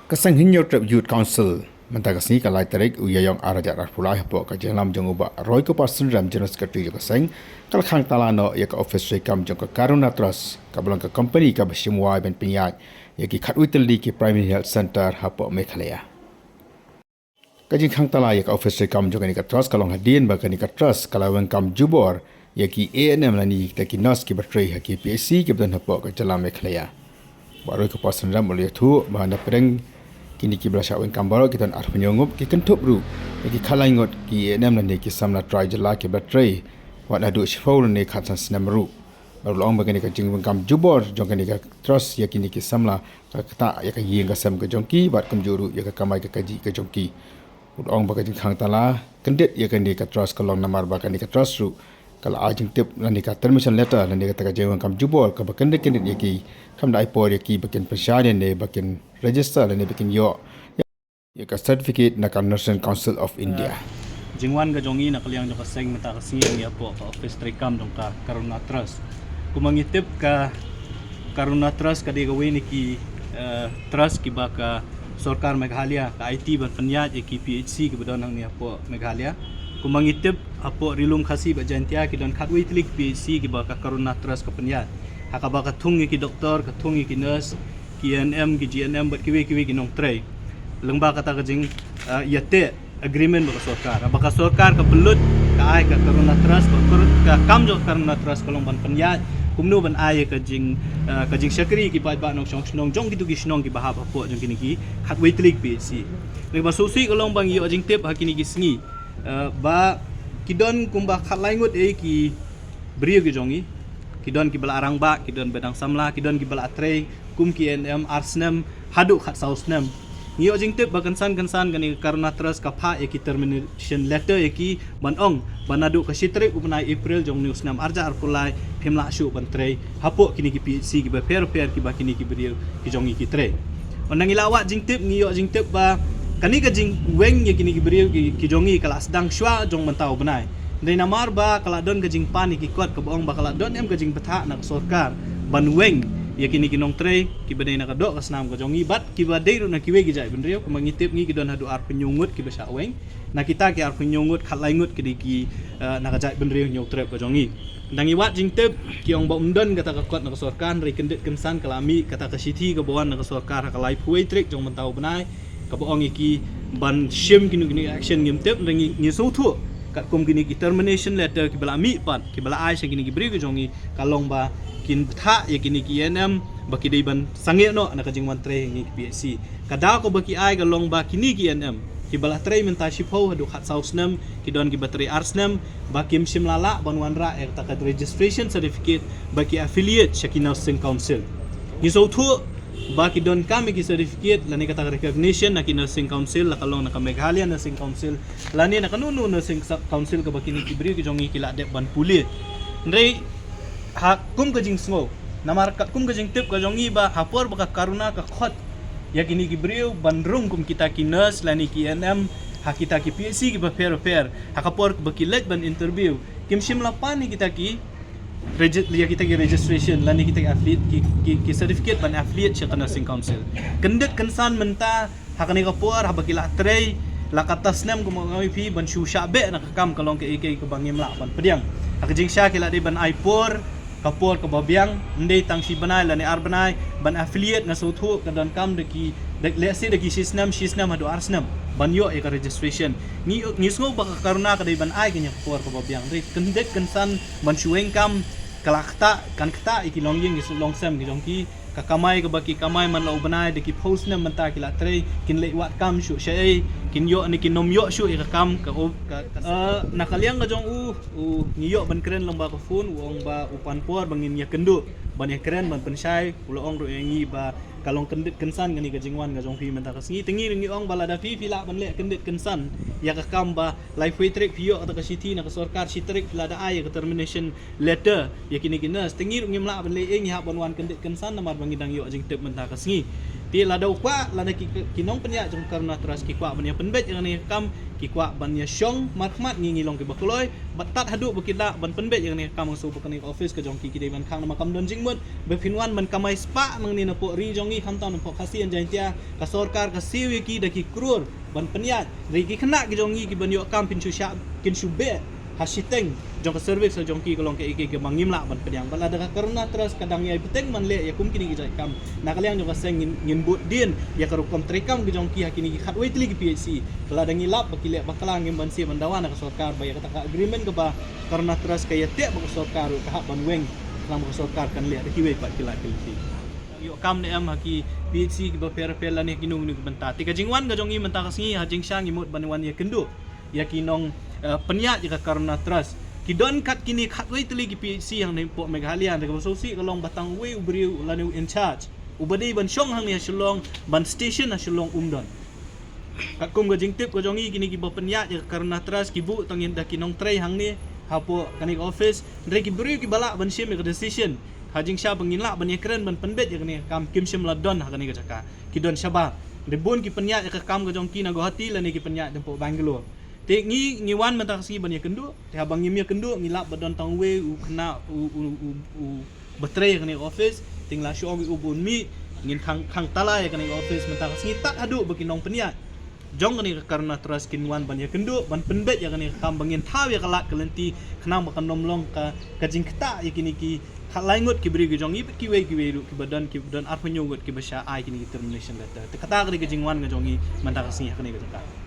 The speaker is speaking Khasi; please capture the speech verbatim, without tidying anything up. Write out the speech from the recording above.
Ka seng Hynñiewtrep Youth Council mynta ka sngi ka lai tarik u Ïaïong ar hajar arphew lai hapoh ka jingïalam jong u Bah Roykupas Synrem, General Secretary jong ka seng, ka la khang tala noh ïa ka ophis treikam jong ka Karuna Trust, kaba long ka company kaba shim wai ban pynïaid ïa ki khatwei tylli ki Primary Health Centre hapoh Meghalaya. Ka jingkhang tala ïa ka ophis treikam jong kane ka trust ka long hadien ba kane ka trust ka la weng kam jubor ïa ki A N M lane kita ki nurse kiba trei ha ki P H C kiba don hapoh ka jylla Meghalaya. Bah Roykupas Synrem u la ïathuh ba napdeng kine kiba la shah weng kam baroh ki don arphew hynñiew ngut, ki kynthup ruh ïa ki khatlai ngut ki A N M lane ki samla trai jylla kiba trei wat haduh shiphew lane khatsan snem ruh. Bad u la ong ba kane ka jingweng kam jubor jong kane ka trust ïa kine ki samla ka ktah ïa ka ïing ka sem ka jong ki bad kumjuh ruh ïa ka kamai ka kajih ka jong ki. U la ong ba ka jingkhang tala kyndit ïa kane ka trust ka long namar ba kane ka trust ruh ka la ai jingtip lane ka termination letter lane kata ka jingweng kam jubor kaba kyndit kyndit ïa ki, kam da ai por ïa ki ba kin pynshai ne ba kin register lane ba kin ïoh ïa ka certificate na ka Nursing Council of India. Jingwan ka jong ngi na ka liang jong ka seng mynta ka sngi ngi hapoh ka ophis treikam jong ka Karuna Trust. Kumba ngi tip ka Karuna Trust ka dei kawei na ki, eh, trust kiba ka sorkar Meghalaya ka aiti ban pynïaid ïa ki P H C kiba don hangne hapoh Meghalaya. Kumba ngi tip hapoh Ri-lum Khasi bad Jaintia ki don khatwei tylli ki P H C kiba ka Karuna Trust ka pynïaid, ha kaba ka thung ïa ki doktor, ka thung ïa ki nurse, ki A N M, ki G N M bad kiwei kiwei ki nongtrei. Lyngba kata ka jing, eh, ïateh agreement bad ka sorkar. Ba ka sorkar ka pynlut, ka ai ka Karuna Trust, ba ka, ka kam jong ka Karuna Trust ka long ban pynïaid kumno ban ai ka jing, eh, ka jingshakri ki paidbah nongshong shnong jong kito ki shnong kiba hap hapoh jong kine ki khatwei tylli ki P H C. Lei ba sngewsih ka long ba ngi ïoh jingtip ha kine ki sngi, eh, ba ki don kumba khatlai ngut eh ki briew ki jong ngi. Ki don kiba la rangbah, ki don ba dang samla, ki don kiba la trei kum ki A N M ar snem haduh khatsaw snem. Ngi ïoh jingtip ba kynsan kynsan kane ka Karuna Trust ka phah ïa ki termination letter ïa ki ban ong ba naduh ka shi tarik u bnai April jong une u snem ar hajar arphew lai phim lah shuh ban trei hapoh kine ki P H C kiba pher pher kiba kine ki briew ki jong ngi ki trei. Ynda ngi la wad jingtip, ngi ïoh jingtip ba kane ka jingweng ïa kine ki briew ki, ki jong ngi ka la sdang shuwa jong mynta u bnai. Hynrei namar ba ka la don ka jingpan ïa ki kot kaba ong ba ka la don em ka jingbthah na ka sorkar ban weng ïa kine ki nongtrei kiba dei na ka doh ka snam ka jong ngi bad kiba dei ruh na kiwei ki jaitbynriew, kumba ngi tip ngi ki don haduh arphew hynñiew ngut kiba shah weng. Na kita ki arphew hynñiew ngut, khatlai ngut ki dei ki, eh, na ka jaitbynriew Hynñiewtrep ka jong ngi. Ynda ngi wad jingtip, ki ong ba ym don kata ka kot na ka sorkar, hynrei kyndit kynsan ka la mih kata ka shithi kaba wan na ka sorkar ha ka laiphew wei tarik jong mynta u bnai, kaba ong ïa ki ban shim kino kino action ngim tip, hynrei ngi, ngi sngewthuh katkum kine ki termination letter kiba la mih pat, kiba la ai sha kine ki briew ki jong ngi, ka long ba kin bthah ïa kine ki A N M ba ki dei ban sangeh noh na ka jingwan trei ha kine ki P H C. Ka daw kaba ki ai ka long ba kine ki A N M kiba la trei mynta shiphew haduh khatsaw snem, ki don kiba trei ar snem, ba kim shym la lah ban wanrah ïa kata ka registration certificate ba ki affiliate sha ki Nursing Council. Ngi sngewthuh ba ki donkam ïa ki certificate lane kata ka recognition na ki Nursing Council, la ka long na ka Meghalaya Nursing Council lane na kano kano Nursing Council kaba kine ki briew ki jong ngi ki la dep ban pule. Hynrei ha kum ka jingsngew, namar katkum ka jingtip ka jong ngi ba ha por ba ka Karuna ka khot ïa kine ki briew ban rung kum kita ki nurse lane ki A N M ha kita ki P H C kiba pher pher, ha ka por ba ki leit ban interview, kim shym la pan ïa kita ki regi-, ïa kita ki registration lane kita ki affiliate, ki, ki, ki certificate ban affiliate sha ka Nursing Council. Kyndit kynsan mynta ha kane ka por haba ki la trei la katta snem, kumba nga ong ïa phi, ban shu shah beh na ka kam ka long kaei kaei kaba ngim lah ban pdiang. Ha ka jingshisha ki la dei ban ai por, ka por kaba biang, ym dei tang shi bnai lane ar bnai ban affiliate. Nga sngewthuh ka donkam da ki, da, lehse da ki shi snem, shi snem haduh ar snem ban ïoh ïa ka registration. Ngi, ngi sngew ba ka Karuna ka dei ban ai kane ka por kaba biang, hynrei kyndit kynsan ban shu weng kam, ka la ktah, kan ktah ïa ki longïing, ki longsem ki jong ki. Ka kamai kaba ki kamai man la u bnai da ki phew snem mynta ki la trei, kin leit wad kam shuh shaei, kin ïoh ne kin ym ïoh shuh ïa ka kam ka, o, ka, ka. Eh, na ka liang ka jong u, u, ngi ïoh ban kren lyngba ka phone, u ong ba u pan por ba ngin ïakynduh ban ïakren ban pynshai. U la ong ruh ïa ngi ba ka long kyndit kynsan kane ka jingwan ka jong phi mynta ka sngi. Te ngi ruh ngi ong ba lada phi phi lah ban leh kyndit kynsan ïa ka kam ba laiphew tarik phi ïoh kata ka shithi na ka sorkar, shi tarik phi la da ai ïa ka termination letter ïa kine ki nurse, te ngi ruh ngim lah ban leh ei, ngi hap ban wan kyndit kynsan namar ba ngi dang ïoh jingtip mynta ka sngi. Te lada u kwah, lada ki, ki nongpynïaid jong Karuna Trust ki kwah ban ïa pynbeit ïa kane ka kam, ki kwah ban ïa shong markhmat, ngi ngi long kiba kloi, bad tad haduh ba ki lah ban pynbeit ïa kane ka kam, nga sngew ba kane ka office ka jong ki ki dei ban khang, namar kam don jingmut ba phin wan ban kamai spah nangne napoh ri jong ngi, khamtam napoh Khasi and Jaintia, ka sorkar ka siew ïa ki da ki klur ban pynïaid. Hynrei ki khynnah ki jong ngi kiban ïoh kam phin shu shah, kin shu beh ha shiteng jong ka cervix jong ki, ka long kaei kaei kaba ngim lah ban pdiang. Bad lada ka Karuna Trust ka dang ïai bteng ban leh ïa kum kine ki jait kam, na ka liang jong ka seng ngin, ngin bud dien ïa ka rukom treikam ki jong ki ha kine ki khatwei tylli ki P H C. Lada ngi lap ba ki leh bakla, ngim banse ban dawa na ka sorkar ba ïa kata ka agreement kaba Karuna Trust ka ïateh bad ka sorkar ruh ka hap ban weng, khnang ba ka sorkar kan leh da kiwei pat ki lad ki lynti. Ïoh kam ne em ha ki P H C kiba pher pher lane ha kino kino ki bynta. Te ka jingwan ka jong ngi mynta ka sngi, ha jingshisha ngi mut ban wan ïakynduh ïa ki nong, eh, pynïaid ïa ka Karuna Trust. Ki don kat kine khatwei tylli ki P H C hangne hapoh Meghalaya, hynrei kaba sngewsih ka long ba tang uwei u briew lane u in charge uba dei ban shong hangne ha Shillong, ban station ha Shillong, um don. Katkum ka jingtip ka jong ngi, kine kiba pynïaid ïa ka Karuna Trust ki buh tang ïa da ki nongtrei hangne hapoh kane ka office. Hynrei ki briew kiba lah ban shim ïa ka decision ha jingshisha ba ngin lah ban ïakren ban pynbeit ïa kane ka kam, kim shym la don ha kane ka jaka. Ki don shabar. Hynrei bun ki pynïaid ïa ka kam ka jong ki na Guwahati lane ki pynïaid hapoh Bangalore. Te ngi, ngi wan mynta ka sngi ban ïakynduh. Te haba ngim ïakynduh, ngi lap ba don tang uwei u khynnah u, u, u, u ba trei ha kane ka office. Te ngi la shu ong ïa u ba un mih, ngin khang, khang tala ïa kane ka office mynta ka sngi tad haduh ba ki nongpynïaid jong kane ka Karuna Trust kin wan ban ïakynduh, ban pynbeit ïa kane ka kam, ba ngin thaw ïa ka lad ka lynti, khnang ba kan ym long ka, ka jingktah ïa kine ki khatlai ngut ki briew ki jong ngi bad kiwei kiwei ruh kiba don, kiba don arphew hynñiew ngut kiba shah ai kine ki termination letter. Te kata ka dei ka jingwan ka jong ngi mynta ka sngi ha kane ka jaka.